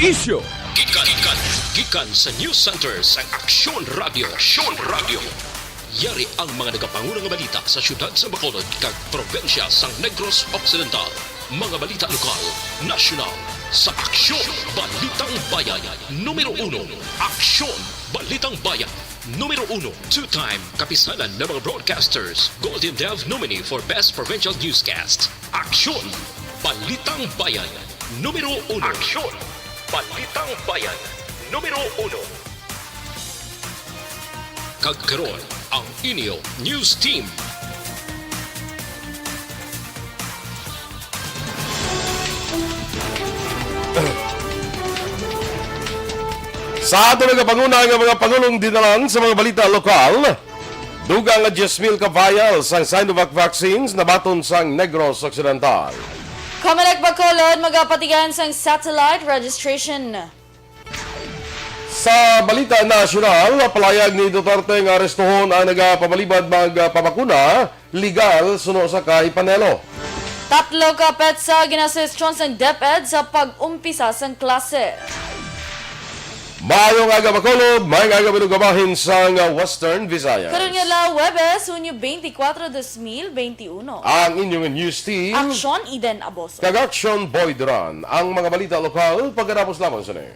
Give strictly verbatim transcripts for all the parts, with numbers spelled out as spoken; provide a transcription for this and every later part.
Isyu. Gikan, gikan, gikan sa News Center sang Aksyon Radio. Aksyon Radio. Yari ang mga nagapanguna nga balita sa siyudad sa Bacolod kag probinsya sang Negros Occidental. Mga balita lokal, nasyonal, sa Aksyon Balitang Bayan. Numero uno, Aksyon Balitang Bayan. Numero uno, two-time Kapisanan ng mga Broadcasters Golden Dove nominee for Best Provincial Newscast. Aksyon! Balitang Bayan, numero uno. Aksyon! Balitang Bayan, numero uno. Kag karon, ang inyo news team. Sa ato nagapanguna nga mga pangulong dinalan sa mga balita lokal, dugang nga diyes mil ka vials sang Sinovac vaccines nabaton sang Negros Occidental. Comelec Bacolod magapatigan sang satellite registration. Sa balita nasyonal, palayag ni Duterte nga arestuhon ang nagapabalibad magpabakuna legal suno sa kay Panelo. Tatlo ka petsa ginaasistron sang DepEd sa pag-umpisa sang klase. Maayong aga, Bacolod. Maayong aga, mga kabahin sang Western Visayas. Karon nga adlaw, Huwebes, Hunyo twenty-four, dos mil twenty-one. Ang inyong news team, Aksyon Eden Aboso kag Aksyon Boy Duran. Ang mga balita lokal, pagkatapos lamang sini.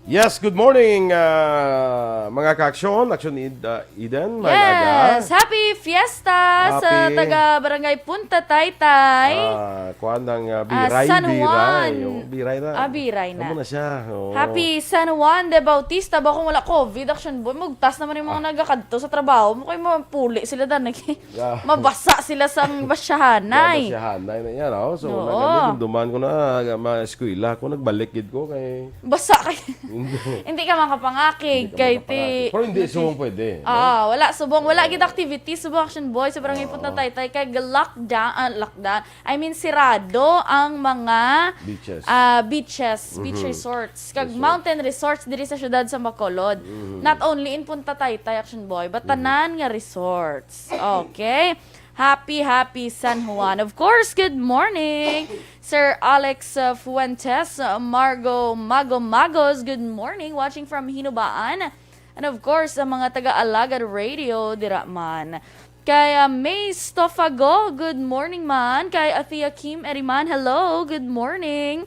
Yes, good morning, ah, mga ka-aksyon. Aksyon Ed-, ah, Eden, maayong aga. Yes, happy fiesta sa Happy. taga Barangay Punta Taytay. Ah, kuwan ng, ah, Ah, Biray, San Biray. Juan. Oh, Biray na. Ah, Biray na. Amo na siya. Oo. Happy San Juan de Bautista. Ba kung wala covid, Aksyon Boy, mugtas naman yung mga Ah. nagakadto sa trabaho mo. Kaya mapuli sila, dan. Yeah. Mabasa sila sang basyahanay. Basyahanay na yan, oh. So, Oo. nag-, ano, dumduman ko na, ma-, eskwela ko, nagbalik gid ko kay Basa kay Hindi. hindi ka makapangakig Hindi ka kay ti-, makapangakig. Pero hindi nati- subong pwede, no? Ah, wala subong, wala Oo. gid activity, subong Aksyon Boy, sa Barangay Oo. Punta Taytay kay lockdown, ah, lockdown. I mean, sirado ang mga, Beaches. ah, beaches, beach Mhm. resorts, kag Resort. mountain resorts diri sa siyudad sa Bacolod. Mhm. Not only in Punta Taytay, Aksyon Boy, but Mhm. tanan nga resorts. Okay. Happy, happy San Juan. Of course, good morning, Sir Alex, uh, Fuentes, uh, Margo Mago Magos, good morning, watching from Hinubaan. And of course, ang mga taga-Alagad Radio, dira man. Kay, uh, May Stofago, good morning man. Kay Athea Kim Eriman, hello, good morning.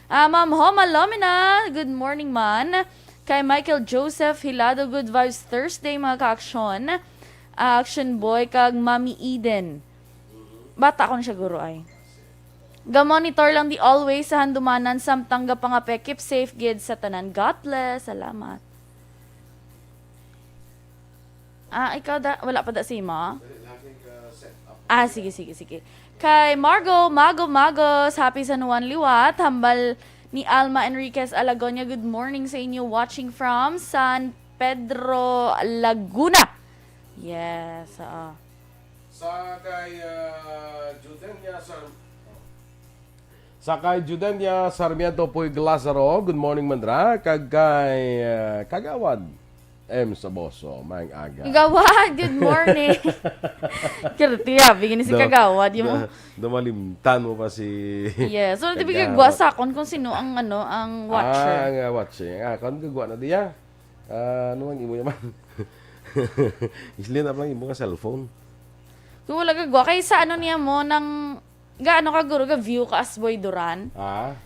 Ah, Ma'am Homa Lomina, good morning man. Kay Michael Joseph Hilado, good vibes Thursday, mga ka-aksyon. Ah, Action Boy kag Mami Eden. Bata ko na siya, guro, ay. Ga-monitor lang di always sa handumanan samtang gapangape. Keep safe gid sa tanan. God bless. Salamat. Ah, ikaw da, wala pa da si mo? Ah, sige, sige, sige. Kay Margo, Mago, Magos, happy San Juan liwat. Hambal ni Alma Enriquez Alagonia, good morning sa inyo. Watching from San Pedro, Laguna. Yes, oo. Sa kay, ah, Judenia Sar-, sa kay Judenia Sarmiento Puig Lazaro, good morning, Mandra. Kag kay, ah, Kagawad M Saboso, maayong aga. Kagawad, good morning. Kirti, ah, bigyan ni si Do-, Kagawad, yung do-, dumalimtan mo pa si Yes. So, di ba Kagawad. Kagwa sa akon kung sino ang, ano, ang watcher? Ah, ang, ah, watcher. Ah, kung gagwa na diya. Ah, ano ang imo naman? Isli na lang imo nga cellphone. Kung wala gagwa, kay sa ano niya mo, nang, ga, ano ka, guro, ga view ka as Boy Duran? Ah?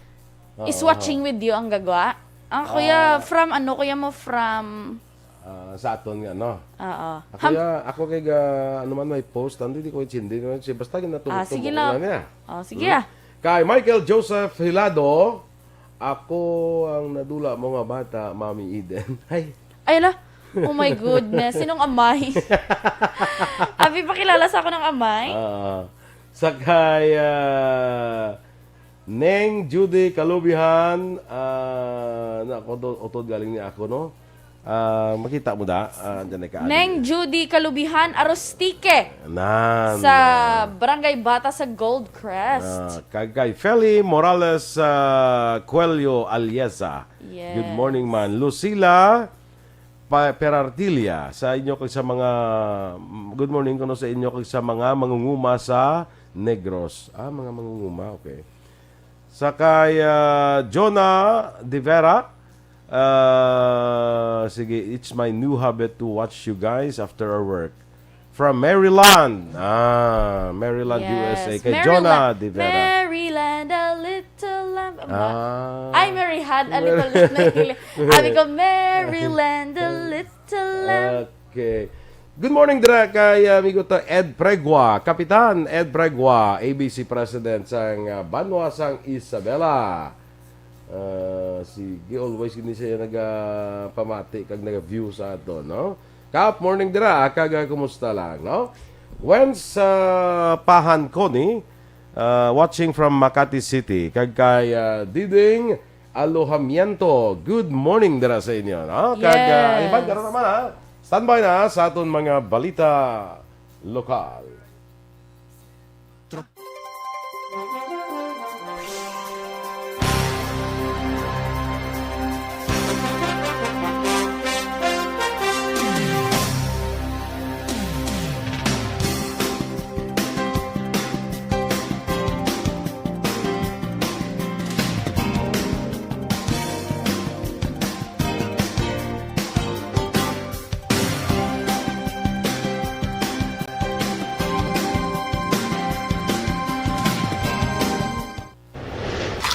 Is Oo. Watching with you ang gagwa? Ang kuya, Ah. From ano, kuya mo, from Ah, sa aton nga, no? Oo. Ako Ham- ya, ako kay ga, ano man may post, hindi, di ko intindi, no? Si-, basta ginatulog-tulog Ah, sige ko lang. lang niya. Oh, sige Hmm? ah. Kay Michael Joseph Hilado, "Ako ang nadula mo nga bata, Mami Eden." Ay. Ay, ala. Oh my goodness. Sinong amay? Abi, pakilala sa ako ng amay? Ah, sa kay, ah, Neng Judy Kalubihan, ah, na, ako to, utod galing ni ako, no? Ah, makita mo da? Ah, andyan na ka, Neng andyan. Judy Kalubihan Arostique Nan. sa Barangay Bata sa Gold Crest. Ah, kag kay Feli Morales, ah, Coelho Aliesa. Yes. Good morning, man. Lucila Pa-, Perartilia, sa inyo kag sa mga, good morning kuno sa inyo kag sa mga mangunguma sa Negros. Ah, mga mangunguma, okay. Sa kay, ah, Jonah De Vera, ah, sige, "It's my new habit to watch you guys after our work." From Maryland. Ah, Maryland, Yes, U S A. Kay Maryland. Jonah De Vera. Maryland, a little lamb. Ah. Ay, Mary had a little Mary. Abi ko, "Maryland, a little lamb." Okay. Good morning dira kay, ah, amigo ta Ed Pregua, Kapitan Ed Pregua, A B C President sang, ah, banwa sang Isabela. Ah, sige, always gini siya nagapamati kag naga-view sa ato, no? Kap, morning dira, ah, kag, ah, kumusta lang, no? When sa Pahan Connie, ah, watching from Makati City, kag kay, ah, Diding Alojamiento, good morning dira sa inyo, no? Kag, ah, Yes. Ivan, karon naman, ha? Standby na sa aton mga balita lokal.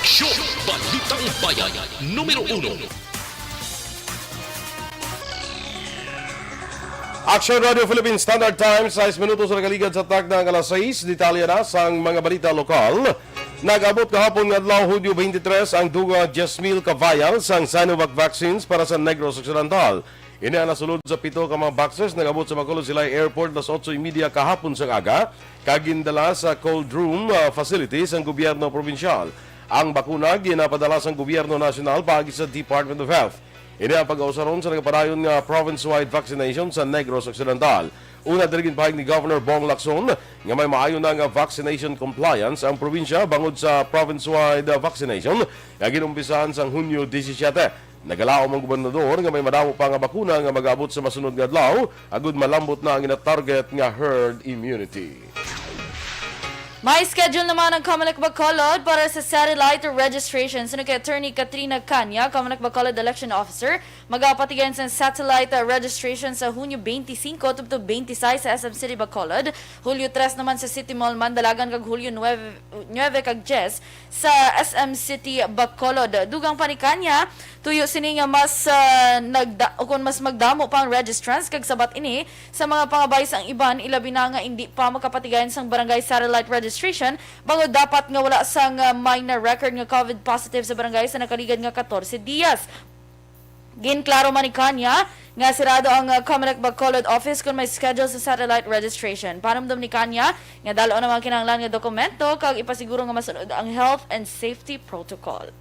Aksyon! Balitang Bayan, numero uno. Action Radio Philippine Standard Time, sais minutos na nakaligad sa takna nga alas sais. Detalye na sang mga balita lokal. Nag-abot kahapon nga adlaw, Hunyo twenty-three, ang dugang nga diyes mil ka vial sang Sinovac vaccines para sa Negros Occidental. Ini ang nasulod sa pito ka mga boxes nag-abot sa Bacolod Silay Airport alas otso y media kahapon sang aga, kag gindala sa cold room, ah, facility sang gobyerno probinsyal. Ang bakuna ginapadala sang gobyerno nasyonal paagi sa Department of Health. Ini ang pag-ausaron sa nagapadayon nga province-wide vaccination sa Negros Occidental. Una diri, ginpahayag ni Governor Bong Lacson nga may maayo na nga vaccination compliance ang probinsya bangod sa province-wide, ah, vaccination nga ginumpisahan sang Hunyo disisiete. Nagalaom ang gobernador nga may madamo pa nga bakuna nga mag-abot sa masunod nga adlaw, agud malambot na ang gina-target nga herd immunity. May schedule naman ang Comelec Bacolod para sa satellite registration. Suno kay Attorney Katrina Canya, Comelec Bacolod Election Officer, magapatigayon sa satellite registration sa Hunyo twenty-cinco tubtob twenty-sais sa S M City Bacolod, Hulyo tres naman sa City Mall Mandalagan, kag Hulyo nuebe, nuebe kag diyes sa S M City Bacolod. Dugang pa ni Canya, tuyo sini nga mas, ah, nagda-, o kon mas magdamo pa ang registrants, kag sabat ini sa mga pangabay sang iban, ilabi na nga indi pa makapatigayon sang barangay satellite registration, bangod dapat nga wala sang, ah, may na-record nga COVID positive sa barangay sa nakaligad nga katorse dias. Ginklaro man ni Canya nga sirado ang, ah, Comelec Bacolod office kon may schedule sa satellite registration. Panumdom ni Canya nga dal-on ang mga kinahanglan nga dokumento kag ipasiguro nga masunod ang health and safety protocol.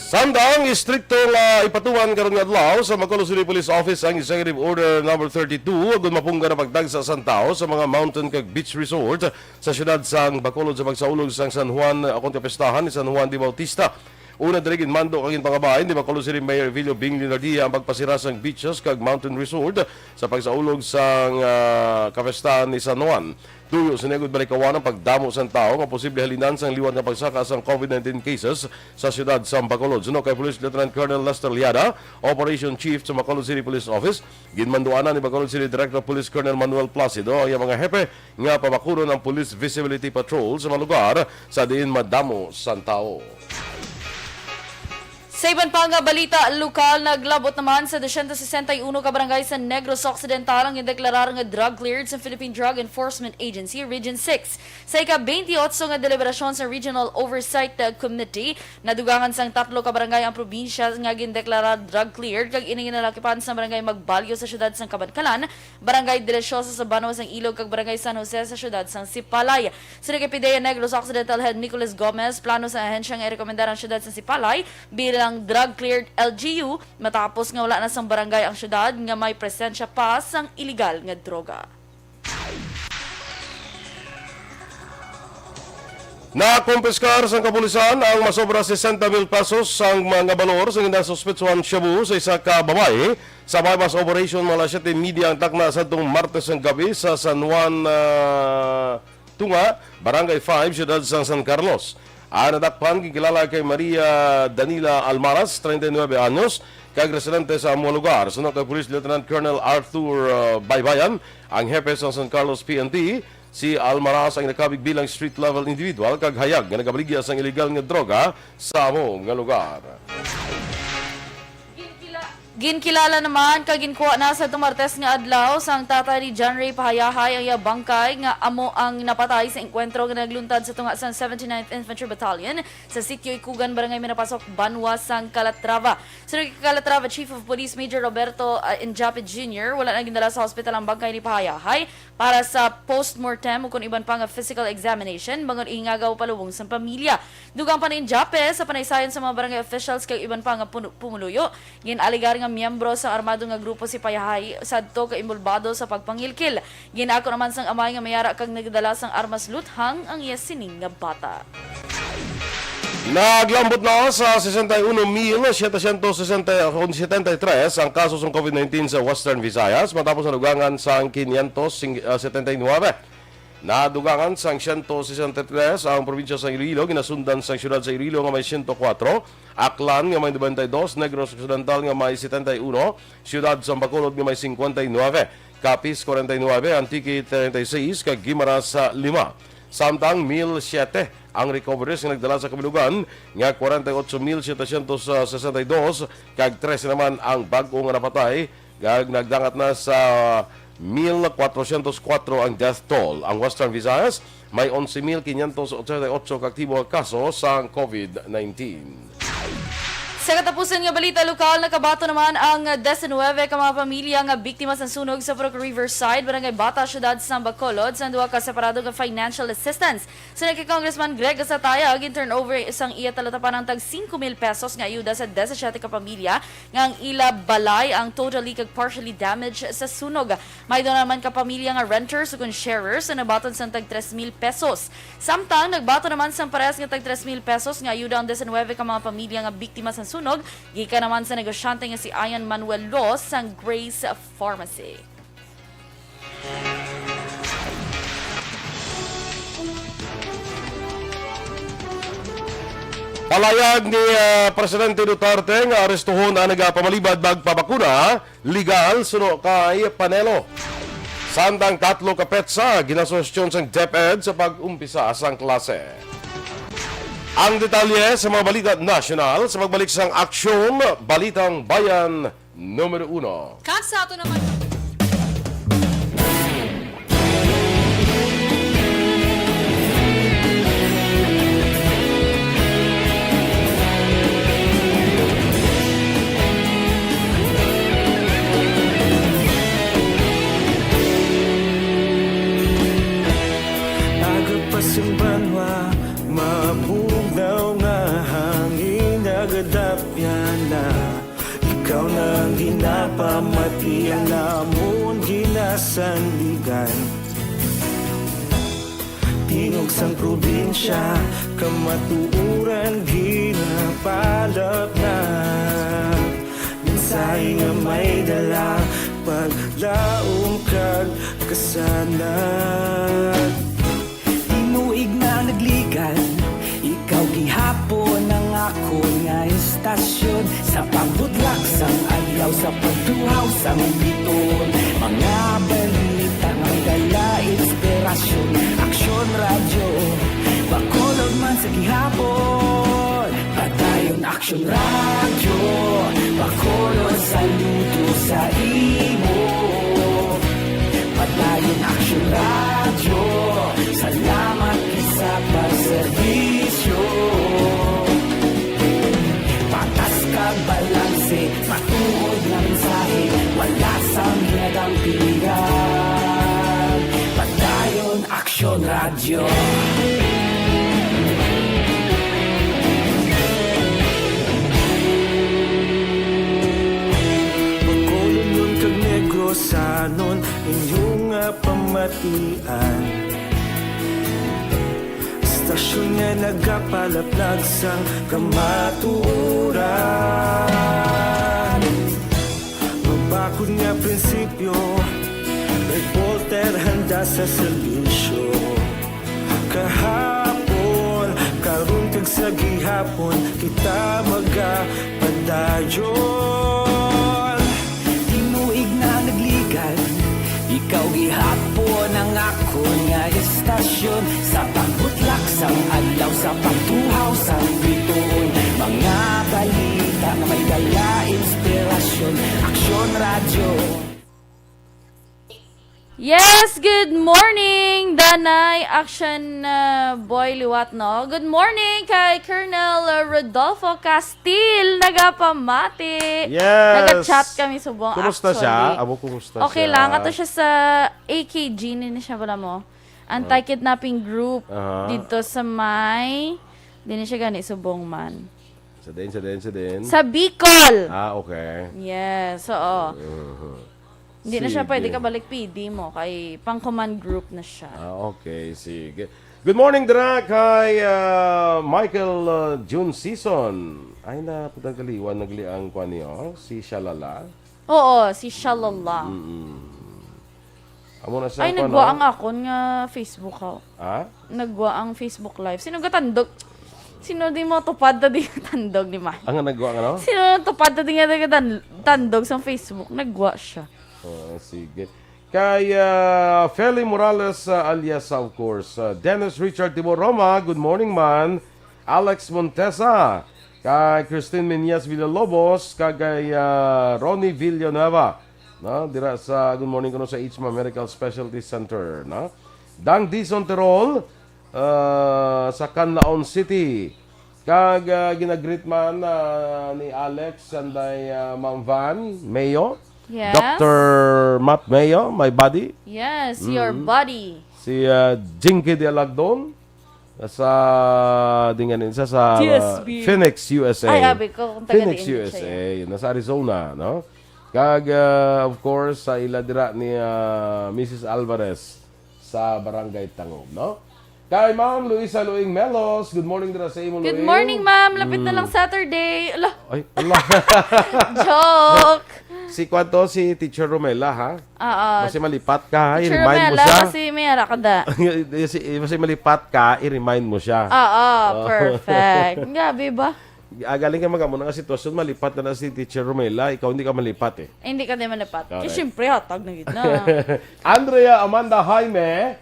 Samtang istrikto nga ipatuman karon nga adlaw sa Bacolod City Police Office ang Executive Order Number thirty-two, agud mapunggan ang pagtagsa sang tawo sa mga mountain kag beach resort sa siyudad sang Bacolod sa pagsaulog sang San Juan, uh, kon kapistahan ni San Juan de Bautista. Una diri, ginmando kag ginpangabay ni Bacolod City Mayor Evilio Bing Leonardia ang pagpasira sang beaches kag mountain resort sa pagsaulog sang, ah, kapistahan ni San Juan. Tuyo sini, agud malikawan ang pagdamo sang tawo nga posible halinan sang liwat nga pagsaka sang COVID nineteen cases sa siyudad sang Bacolod. Suno kay Police Lieutenant Colonel Lester Liada, Operation Chief sa Bacolod City Police Office, ginmanduanan ni Bacolod City Director of Police Colonel Manuel Placido ang iyang mga hepe nga pabakunon ang police visibility patrol sa mga lugar sa diin madamo sang tawo. Sa iban pa nga balita lokal, naglabot naman sa dosyentos sesenta y uno ka barangay sa Negros Occidental ang gindeklarar nga drug cleared sa Philippine Drug Enforcement Agency Region six. Sa ika-twenty-eight nga deliberasyon sa Regional Oversight, uh, Committee, nadugangan sang tatlo ka barangay ang probinsya nga gindeklarar drug cleared, kag ini ginalakipan sa barangay Magbalyo sa siyudad sang Kabankalan, Barangay Delicioso sa banwa sang Ilog, kag Barangay San Jose sa siyudad sang Sipalay. Suno kay PDEA Negros Occidental Head Nicholas Gomez, plano sa ahensya nga irekomendar ang siyudad sang Sipalay bilang drug-cleared L G U matapos nga wala na sang barangay ang siyudad nga may presensya pa sang iligal nga droga. Nakumpiskar sang kapulisan ang masobra sesenta mil pesos sang mga balor sang ginasuspetsuhan shabu sa isa ka babayi. Sa buy-bust operation, mga alas siyete media ang takna sadtong Martes sang gabi sa San Juan, ah, Tunga, Barangay five, siyudad sang San Carlos. Ang nadakpan ginkilala kay Maria Danila Almaraz, treinta y nueve anyos, kag residente sa amo lugar. Suno kay Police Lieutenant Colonel Arthur, ah, Baybayan, ang hepe sang San Carlos P N P, si Almaraz ang nakabig bilang street level individual kag hayag nga nagabaligya sang iligal nga droga sa amo nga lugar. Ginkila-, ginkilala naman kag ginkuha na sa Martes nga adlaw sang tatay ni John Ray Pahayahay ang iya bangkay nga amo ang napatay sa engkwentro nga nagluntad sa tunga sang seventy-ninth Infantry Battalion sa Sitio Ikugan, Barangay Minapasok, Banwa sang Calatrava. Suno kay Calatrava Chief of Police Major Roberto, ah, Injape Junior, wala na gindala sa hospital ang bangkay ni Pahayahay para sa postmortem ukon iban pa nga physical examination, bangod ihingagaw palubong sang pamilya. Dugang pa ni Injape, sa panaysayon sa mga barangay officials kag iban pa nga punu-, pumuluyo, gin-alegar nga miyembro sa armado nga grupo si Payahay sadto ka inbolbado sa pagpangilkil. Gin-ako naman sang amay nga may ara kag nagdala sang armas luthang ang iya sining nga bata. Naglambot na sa sesenta y uno mil setecientos sesenta, setenta y tres ang kaso sang covid nineteen sa Western Visayas, matapos nadugangan sang quinientos setenta y nueve. Nadugangan sang siyento sesenta y tres ang probinsya sa Iloilo, ginasundan sang siyudad sa Iloilo nga may siyento kuwatro, Aklan nga may nobenta y dos, Negros Occidental nga may setenta y uno, siyudad sa Bacolod nga may cincuenta y nueve, Capiz cuarenta y nueve, Antique treinta y seis, kag Guimaras sa lima. Samtang mil siete ang recoveries nga nagdala sa kabilugan nga cuarenta y ocho mil setecientos sesenta y dos, kag trese naman ang bag-o nga napatay, kag nagdangat na sa mil cuatrocientos cuatro ang death toll. Ang Western Visayas may onse mil quinientos ochenta y ocho ka aktibo nga kaso sang covid nineteen. Sa katapusan nga balita lokal, nakabaton naman ang diecinueve ka mga pamilya nga biktima sa sunog sa Purok Riverside, Barangay Bata, Siyudad sa Bacolod, sa duha ka separado nga financial assistance. Suno kay Congressman Greg Sataya, gin-turnover sang iya talatapan ang tag singko mil pesos nga ayuda sa disisiete ka pamilya nga ang ila balay ang totally kag partially damaged sa sunog. May duha naman ka pamilya nga renters ukon sharers nga nabaton sang tag tres mil pesos. Samtang nagbaton naman sang parehas nga tag tres mil pesos nga ayuda ang diecinueve ka mga pamilya nga biktima sang sunog, gikan naman sa negosyante nga si Ian Manuel Law sang Grace Pharmacy. Palayag ni, ah, Presidente Duterte nga arestuhon ang nagapamalibad magpabakuna legal suno kay Panelo. Samtang tatlo ka petsa ginasuhestyon sang DepEd sa pag-umpisa sang klase. Ang detalye sa mga balita nasyonal sa pagbalik sang Aksyon, Balitang Bayan Numero Uno. Kag sa ato naman. Aga pa sa banwa, mabugnaw nga hangin nagadapyan na. Ikaw na ang ginapamati, ang amon ginasandigan. Tingog sang probinsya, kamatuoran ginapalapna. Mensahe nga may dala, paglaom kag kasanag. Tinuig na nagligan, ikaw gihapon ang akon nga istasyon. Sa pagbudlak sang adlaw, sa pagtuhaw sang biton, mga balita nga dala inspirasyon. Aksyon Radyo, Bacolod man sa gihapon. Padayon Aksyon Radyo, Bacolod, saludo sa imo. Padayon Aksyon Radyo, salamat sa pagserbisyo. Patas kag balanse, matuod nga mensahe, wala sang ginadampigan. Padayon Aksyon Radyo. Bacolodnon kag Negrosanon, inyo nga pamatian. Hasta Aksyon nga nagapalaplag sang kamatuoran. Mabakod nga prinsipyo, reporter handa sa serbisyo. Kahapon, karon kag sa gihapon, kita magapadayon. Tinuig na nagligad, ikaw gihapon ang akon nga istasyon. Sa pagbutlak sang adlaw, sa pagtuhaw sang bituon, mga balita nga may dala inspirasyon. Aksyon Radyo. Yes, good morning, Danay Action, uh, Boy Liwat, no? Good morning kay Colonel, uh, Rodolfo Castil, nagapamati. Yes. Nag-chat kami subong, Kumusta siya? actually. Abo, kumusta Okay siya? lang. Ato siya sa A K G, ni siya, wala mo. Anti-kidnapping group Aha. dito sa may, di na siya gani subong man. Sa din, sa din, sa din. Sa Bicol! Ah, okay. Yes, oo. Uh-huh. Hindi na siya Sige. pwede kabalik P D mo, kay pang command group na siya. Ah, okay. Sige. Good morning, dira kay, ah, Michael, ah, June Season. Ay, na, putang kaliwan, nagli ang kwan niyo, si Shalala. Oo, si Shalala. Mm-mm. Amo na siya, Ay, kwan, nagwa no? ang akon nga Facebook, ha? Ha? Nagwa ang Facebook Live. Sino gatandog? Sino di mo tupad ta di gatandog ni Mike? Ang nagwa nga, no? Sino tupad ta di nga gatandog sa Facebook? Nagwa siya. Oh, sige. Kay, ah, Feli Morales, ah, alias, of course, ah, Dennis Richard Tibor Roma, good morning, man. Alex Montesa, kay Christine Meñas Villalobos, kag kay, ah, Ronnie Villanueva, no? Dira sa, good morning kuno sa H M A Medical Specialty Center, no? Dang Dison Tirol, ah, sa Canlaon City. Kag, ah, ginagreet man, ah, ni Alex, sanday, ah, Ma'am Van Mayo, Yes. Doctor Matt Mayo, my buddy. Yes, your Mm. buddy. Si, ah, Jinky de Alagdon, sa, di nga ni, sa, sa, T S B. Phoenix, U S A. Ay, abi ko kung taga Phoenix, diin siya, U S A, nasa Arizona, no? Kag, ah, of course, sa ila dira ni, ah, Missus Alvarez sa Barangay Tangub, no? Kay Ma'am Luisa Luing Melos, good morning dira sa imo, Good Luing. morning, ma'am. Lapit na Mm. lang Saturday. Ala. Ay, ala. Joke. Si kwan to, si Teacher Romela, ha? Oo. Basi malipat ka, ha? Teacher I-remind mo Romela, siya. basi may ara ka da. Si, basi malipat ka, i-remind mo siya. Oo, Oo. perfect. Grabe ba? Ah, galing ka mag-amo na nga sitwasyon, malipat na na si Teacher Romela, ikaw hindi ka malipat, eh. Eh, hindi ka din malipat. Correct. Kaya siyempre, hatag na gid na. Andrea Amanda Jaime,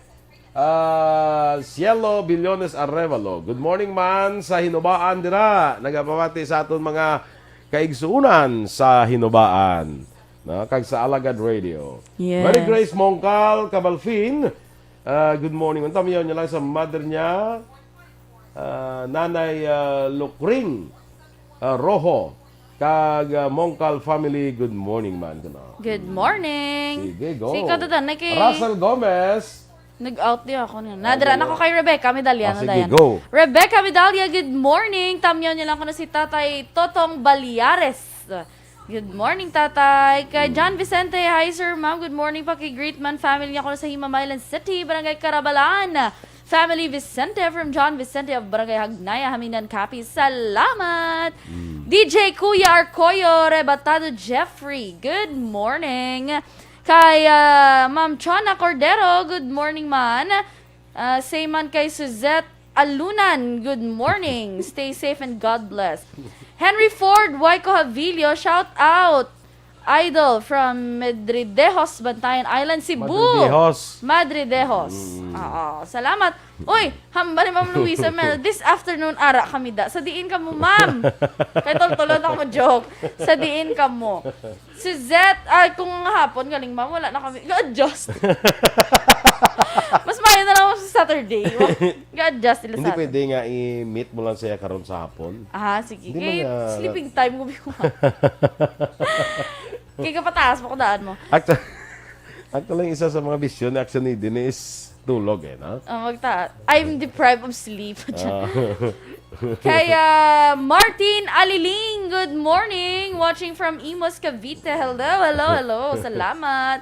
ah, Cielo Billones Arevalo. Good morning man sa Hinubaan dira. Nagapamati sa aton mga kaigsuunan sa Hinubaan, no? Kag sa Alagad Radio. Yes. Mary Grace Mongkal Cabalfin, ah, good morning. Ang tamiyaw niya lang sa mother niya, ah, Nanay, ah, Lukring, ah, Rojo, kag, ah, Mongkal family, good morning man kuno. Good morning. Sige, go. Si Kadadan, na kay Russell Gomez. Nag-out di ako niya. Ah, Nadira na sige. ko kay Rebecca Medalla, Ah, na sige, dayan. go. Rebecca Medalla, good morning. Tamyaw niya lang ko na si Tatay Totong Balyares. Good morning, Tatay. Kay Mm. John Vicente, hi, sir, ma'am. Good morning. Paki-greet man family niya ko sa Himamaylan City, Barangay Carabalan. Family Vicente from John Vicente of Barangay Hagnaya, Haminan, Capiz. Salamat. Mm. D J Kuya Arcoyo, Rebatado Jeffrey, good morning. Kay, ah, Ma'am Chona Cordero, good morning, man. Ah, say man kay Suzette Alunan, good morning. Stay safe and God bless. Henry Ford, Waiko Havilio, shout out. Idol from Madridejos, Bantayan Island, Cebu. Madridejos. Madridejos. Mm. Oo, salamat. Uy, hambal ni Ma'am Luisa Mel, this afternoon, ara kami da. Sa diin ka mo, ma'am? Kay tol-tolon ako joke. Sa diin ka mo? Suzette, ay, kung nga hapon, galing, ma'am, wala na kami. Ga-adjust. Mas maayo na lang sa Saturday. Ga-adjust nila Hindi sa atin. pwede nga i-meet mo lang siya karon sa hapon? Ah, sige. Hindi Kay man, ah, sleeping time ko, biyo. Kay kapataas mo kung daan mo. Actu-, actually, ang isa sa mga bisyo ni Action ni Denise, tulog eh, no? Oh, magta-, I'm deprived of sleep. Ah. Kay, ah, Martin Aliling, good morning. Watching from Imus, Cavite. Hello, hello, hello. Salamat.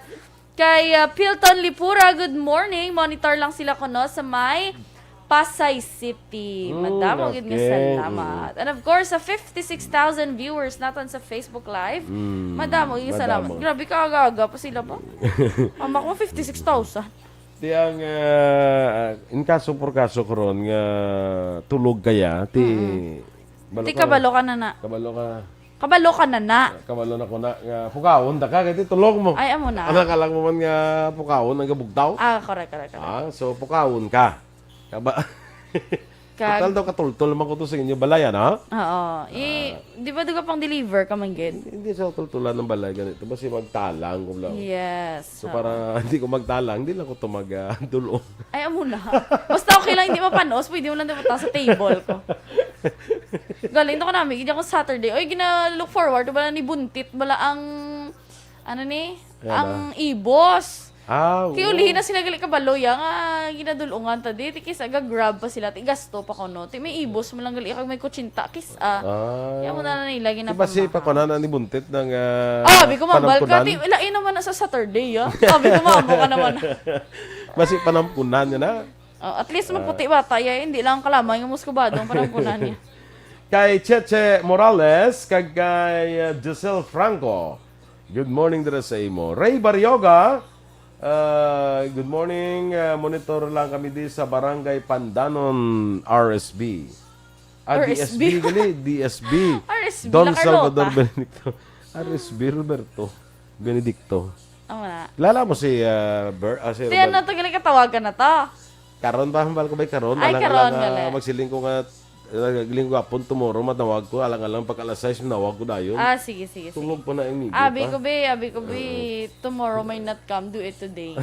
Kay, ah, Pilton Lipura, good morning. Monitor lang sila kuno sa may Pasay City. Mm, Madamo gid nga okay. salamat. And of course, sa fifty-six thousand viewers naton sa Facebook Live, Mm, madamo gid nga salamat. madamo. Grabe ka, aga-aga pa sila ba? Mama ko, fifty-six thousand. Ti ang, ah, in kaso por kaso karon nga tulog kaya, ti Mm. balo Ti ka, kabalo ka na na. kabalo ka. Kabalo ka na na. Kabalo na ko na nga pukawon ta ka, kay ti tulog mo. Ay, amo na. Anak ka lang mo man nga pukawon ang gabugtaw. Ah, correct, correct, correct. Ah, so pukawon ka. Kaba Kag Total daw katultol man ko to sa inyo balay, ano? Oo. I, Ah. di ba duga pang deliver ka man gid? Hindi, hindi sa tultulan ng balay ganito. Basi magtalang ko lang. Yes. So, Oo. para hindi ko magtalang, hindi lang ko to mag, ah, dulong. Ay, amo na. Basta okay lang, hindi mapanos, pwede mo lang dapat sa table ko. Galing to ko namin, hindi ako Saturday. Oy, gina-look forward, wala ni buntit, wala ang, ano ni? Ayan Ang na. ibos. Ah, Kay oo. ulihin na sila gali kabalo, ya, nga ginadulungan ta di. Ti kis-a ga-grab pa sila, ti gasto pa kuno. Ti may ibos mo lang gali, kag may kutsinta, kis-a. Ah. Kaya mo na na nila Di ba si ginapanmakan. Pakunan ni Buntit ng, ah, Ah, abi ko, mambal ka. panampunan? Ti, wala, eh, naman na sa Saturday, ya. Abi ko, mamo ka naman. Basi panampunan niya na. Oh, at least Ah. magputi bata, ya. Hindi lang kalamay nga muskubado ang panampunan niya. Kay Cheche Morales, kag kay, ah, Giselle Franco. Good morning dira sa imo. Ray Barrioga, ah, good morning. Ah, monitor lang kami di sa Barangay Pandanon, R S B. Ah, R S B. D S B gali, D S B. R S B Don lang, Salvador Carlota. Benedicto. R S B Roberto Benedicto. Amo na. Kilala mo si, ah, Ber-, ah, si Ti, Robert? ano to, gali katawagan na to? Karon ba, hambal ko ba'y karon? Ay, Alang-alang, karon, ah, gali. magsiling ko nga, ah, galing ko hapon, tomorrow, matawag ko, alang-alang pagka alas sais, manawag ko dayon. Ah, sige, sige, sige. Tulog pa na yung migo Abi pa. ko, be, abi ko, be, Oo. tomorrow may not come, do it today.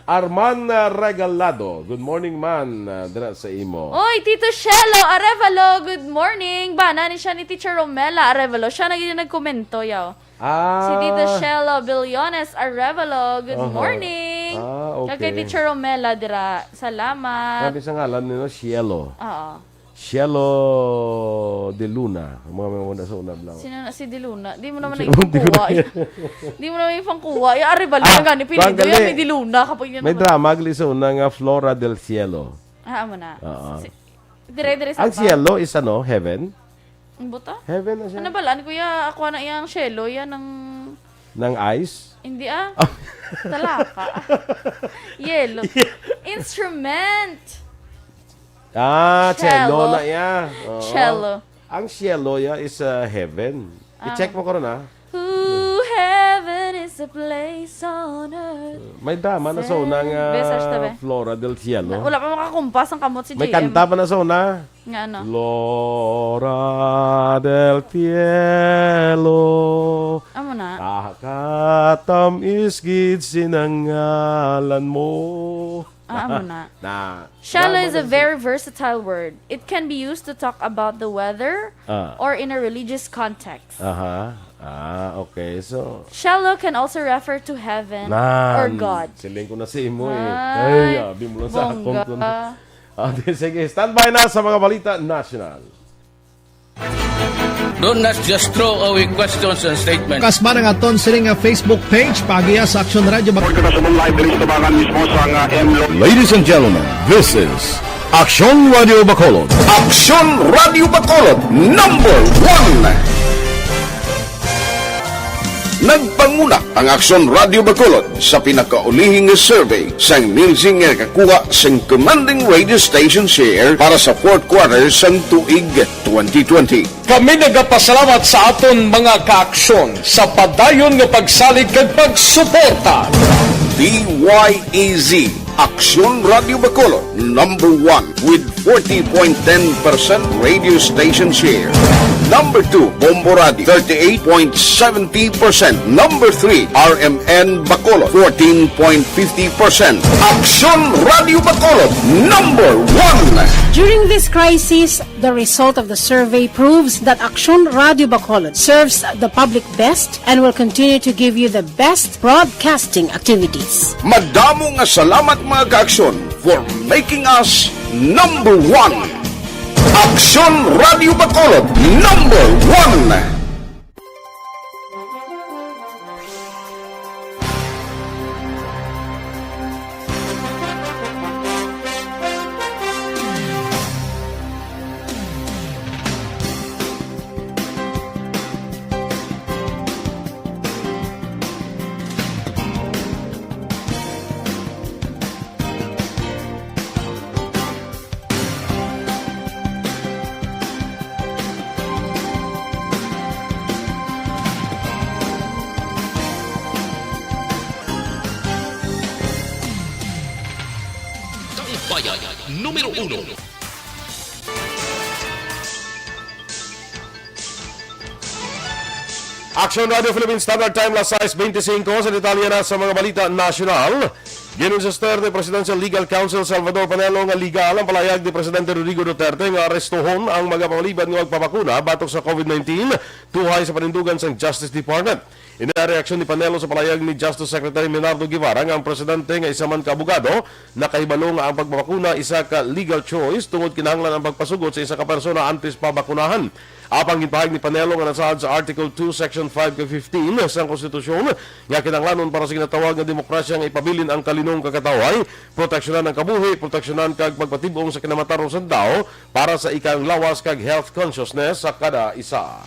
Arman, ah, Regalado. Good morning, man. Ah, dira sa imo. Oy, Tito Shelo Arevalo, good morning. Bana ni siya ni Teacher Romela Arevalo. Siya na gid yung nagkomento, yaw. Ah. Si Tito Shelo Billones Arevalo, good Aha. morning. Ah, Kag kay okay. Teacher Romela dira, salamat. Sabi sa ngalan nila, Shelo. Oo. Shelo de Luna. Ang mga may una sa una, blanco. Sino na si De Luna? Di mo naman Sino na ipangkuha. Di mo naman ipangkuha. Yung Arevalo Ah, na gani, pilido kuwan yan, gali. may De Luna. Kapag yan May naman. drama, gali sa una nga Flora del Cielo. Ah, amo na. Oo. Si-, dire, dire sa Ang pa. cielo is ano? Heaven? Ang buta? Heaven na siya. Ano balaan, kuya? Ako na iyang shelo, yan ang Ng ice? Hindi, ah. Ah. Talaka. Yellow. Instrument. Ah, cello Cello. na iya. Oo. Cello. Ang cielo ya is, uh, heaven. Ah. I-check mo ko ron, ah. Ooh, heaven is a place on earth. May drama na sa Sen- una nga Besas, tabi. Flora del Cielo. Na, wala pa makakumpas ang kamot si May J M. kanta pa na sa una. Nga ano? Flora del Cielo. Amo na. Kahakatamis gid sinangalan mo. Ah, amo na. Na. Shallow Drama is a na siya. very versatile word. It can be used to talk about the weather Ah. or in a religious context. Aha. Ah, okay. So, Shallow can also refer to heaven Nan. or God. Siling ko na sa imo eh. Ay, Ay, abi mo lang sa akong bongga. kun-, Ah, di, sige, standby na sa mga balita national. Do not just throw away questions and statements. Kasman ang aton sini nga Facebook page, Pagiya sa Aksyon Radio Bak- Report ko na sa mong live diri sa Tabangan mismo sa nga M Lo- Ladies and gentlemen, this is Aksyon Radio Bacolod. Aksyon Radio Bacolod, number one. Nagpanguna ang Aksyon Radio Bacolod sa pinakaulihi nga survey sang Nielsen nga nakakuha sang commanding radio station share para sa fourth quarter sang tuig twenty twenty. Kami nagapasalamat sa aton mga kaaksyon sa padayon nga pagsalig kag pagsuporta. D Y E Z, Aksyon Radio Bacolod, number one with forty point ten percent radio station share. Number two, Bombo Radio, thirty-eight point seventy percent. Number three, R M N Bacolod, fourteen point fifty percent. Aksyon Radio Bacolod, number one. During this crisis, the result of the survey proves that Aksyon Radio Bacolod serves the public best and will continue to give you the best broadcasting activities. Madamo nga salamat, mga kaaksyon, for making us number one. Aksyon Radio Bacolod, number one. Bayan numero uno. Action Radio Philippines Standard Time, las sais bente singko. Sa detalye na sa mga balita nasyonal, ginsinstir ni Presidential Legal Counsel Salvador Panelo nga legal ang palayag ni Presidente Rodrigo Duterte nga arestuhon ang mga pamaliban nga magpabakuna batok sa covid nineteen, tuhay sa panindugan sang Justice Department. Ini ang reaksyon ni Panelo sa palayag ni Justice Secretary Menardo Guevara nga ang presidente nga isa man ka abogado nakahibalo nga ang pagbakuna isa ka legal choice tungod kinahanglan ang pagpasugot sa isa ka persona antes pa bakunahan. Apang ginpahayag ni Panelo nga nasaad sa Article two, Section five kag fifteen sang Konstitusyon nga kinahanglanon para sa ginatawag nga demokrasya nga ipabilin ang kalinong kag katawhay, proteksyonan ang kabuhi, proteksyonan kag pagpatib-ong sa kinamatarong sang tawo para sa ika-, lawas kag health consciousness sa kada isa.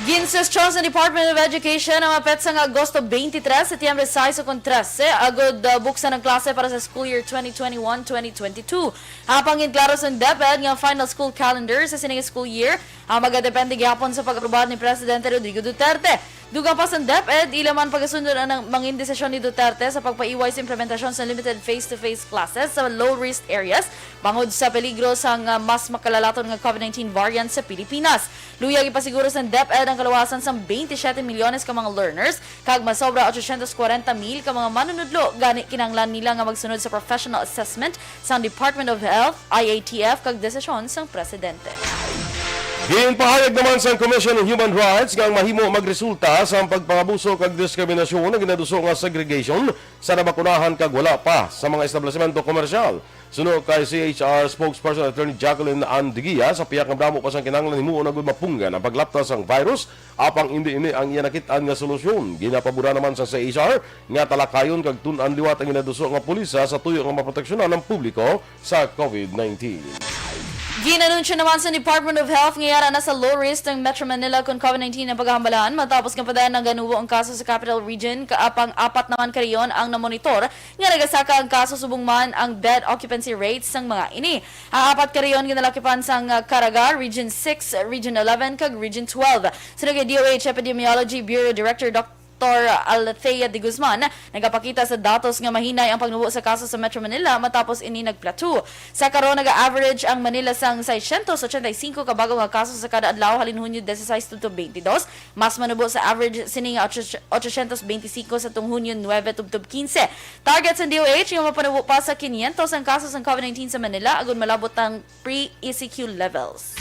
Ginsestyon sa Department of Education ang mga petsa nga Agosto twenty-three, Setyembre sais, ukon trese, agud, uh, buksan ang klase para sa school year twenty twenty-one, twenty twenty-two. Apang ginklaro sang DepEd nga final school calendar sa sining school year ang magadepende gihapon sa pag-aprobar ni Presidente Rodrigo Duterte. Dugang pa sang DepEd, ila man pagasunod ang mangin desisyon ni Duterte sa pagpaiway sa implementasyon sa limited face-to-face classes sa low-risk areas bangod sa peligro sang, ah, mas makalalaton nga covid nineteen variant sa Pilipinas. Luyag ipasiguro sang DepEd ang kaluwasan sang twenty-seven milyones ka mga learners kag masobra ochocientos kwarenta mil ka mga manunudlo, gani kinahanglan nila nga magsunod sa professional assessment sang Department of Health, I A T F, kag desisyon sang presidente. Ginpahayag naman sang Commission on Human Rights nga ang mahimo magresulta sang pagpangabuso kag diskriminasyon ang ginaduso nga segregation sa nabakunahan kag wala pa sa mga establisemento komersyal. Suno kay C H R spokesperson Attorney Jacqueline Ann Digia, sa pihak nga madamo pa sang kinahanglan himuon agud mapunggan ang paglapta sang virus, apang indi ini ang iya nakit-an nga solusyon. Ginapabura naman sang C H R nga talakayon kag tun-an liwat ang ginaduso nga pulisa sa tuyo nga maproteksyonan ang publiko sa covid nineteen. Ginanunsyo naman sa Department of Health nga yara na sa low risk ang Metro Manila kon covid nineteen ang pagahambalahan matapos nga padayon naganubo ang kaso sa Capital Region, kaapang apat naman karayon ang namonitor nga nagasaka ang kaso, subong man ang bed occupancy rates sang mga ini. Ang apat karayon ginalakipan sang, ah, Caraga, Region six, Region eleven, kag Region twelve. Suno kay D O H Epidemiology Bureau Director Doctor Althea de Guzman, nagapakita sa datos nga mahinay ang pagnubo sa kaso sa Metro Manila matapos ini nag-plateau. Sa karon, naga-average ang Manila sang seiscientos ochenta y cinco ka bago nga kaso sa kada adlaw halin Hunyo dieciséis tubtob twenty-dos, mas manubo sa average sini nga ocho, ochocientos veinticinco sa tung Hunyo nuebe tubtob quince. Target sang D O H nga mapanubo pa sa quinientos ang kaso sang covid nineteen sa Manila agud malabot ang pre-E C Q levels.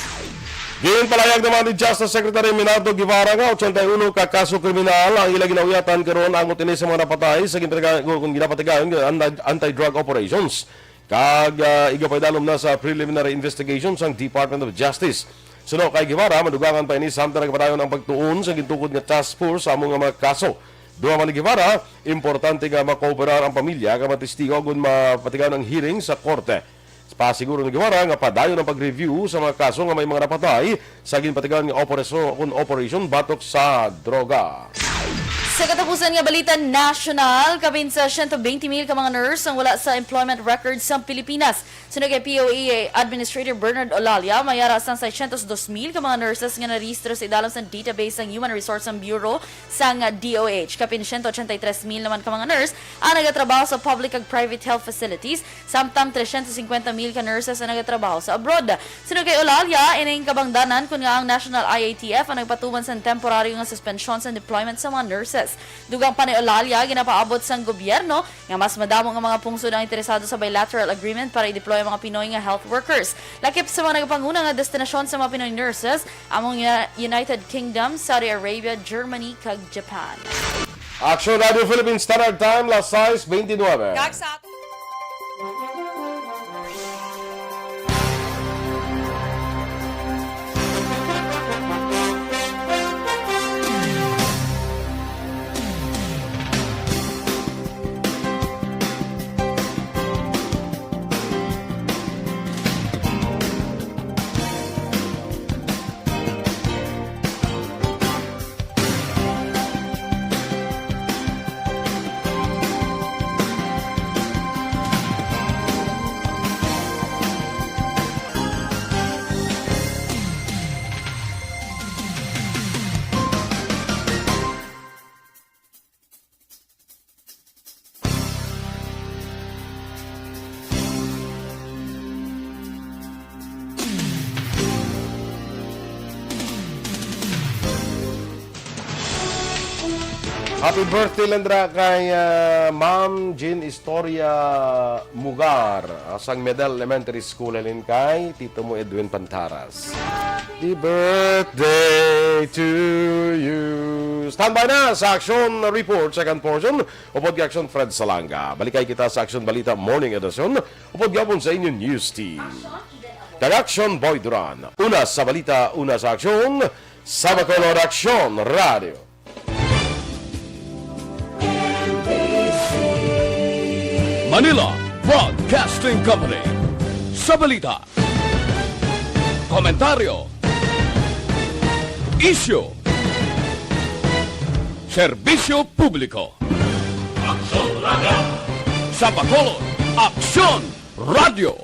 Ginpalayag naman ni Justice Secretary Menardo Guevara nga ochenta y uno ka kaso kriminal ang ila ginauyatan karon, angot ini sa mga napatay sa ginpatiga-, kung ginapatigayon nga anti-, anti-drug operations. Kag, ah, igapaidalom na sa preliminary investigation sang Department of Justice. Suno kay Guevara, madugangan pa ini samtang nagapadayon ang pagtuon sa gintukod nga task force sa amo nga mga kaso. Dugang man ni Guevara, importante nga makooperar ang pamilya kag mga testigo kon mapatigayon ang hearing sa korte. Pasiguro ni Guevara nga padayon ang pag-review sa mga kaso nga may mga napatay sa ginpatigayon nga operasyon, kon operation batok sa droga. Sa katapusan nga balita nasyonal, kapin sa siyento bente mil ka mga nurse ang wala sa employment records sa Pilipinas. Suno kay P O E Administrator Bernard Olalia, may ara sang seiscientos dos mil ka mga nurses nga narehistro sa idalom sang database sang Human Resource sang Bureau sang D O H. Kapin siyento ochenta y tres mil naman ka mga nurse ang nagatrabaho sa public kag private health facilities, samtang trescientos cincuenta mil ka nurses ang nagatrabaho sa abroad. Suno kay Olalia, ining kabangdanan kon ngaa ang National I A T F ang nagpatuman sang temporaryo nga suspensyon sa deployment sa mga nurses. Dugang pa ni Olalia, ginapaabot sang gobyerno nga mas madamo nga mga pungsod ang interesado sa bilateral agreement para i-deploy ang mga Pinoy nga health workers. Lakip sa mga nagapanguna nga destinasyon sa mga Pinoy nurses, amo ang Uni-, United Kingdom, Saudi Arabia, Germany, kag Japan. Action Radio Philippines Standard Time, las sais bente nuebe. Kag sa ato Happy birthday lang dira kay, ah, Ma'am Jean Historia Mugar, ah, sang Medal Elementary School, halin kay Tito mo Edwin Pantaras. Happy birthday to you. Standby na sa action report, second portion, upod kay Action Fred Salanga. Balikay kita sa Action Balita Morning Edition, upod gihapon sa inyong news team. Kag Action Boy Duran. Una sa balita, una sa aksyon, sa Bacolod Action Radio. Manila Broadcasting Company. Sa balita, komentaryo, isyu, serbisyo publiko. Aksyon Radio. Sa Bacolod, Aksyon Radio.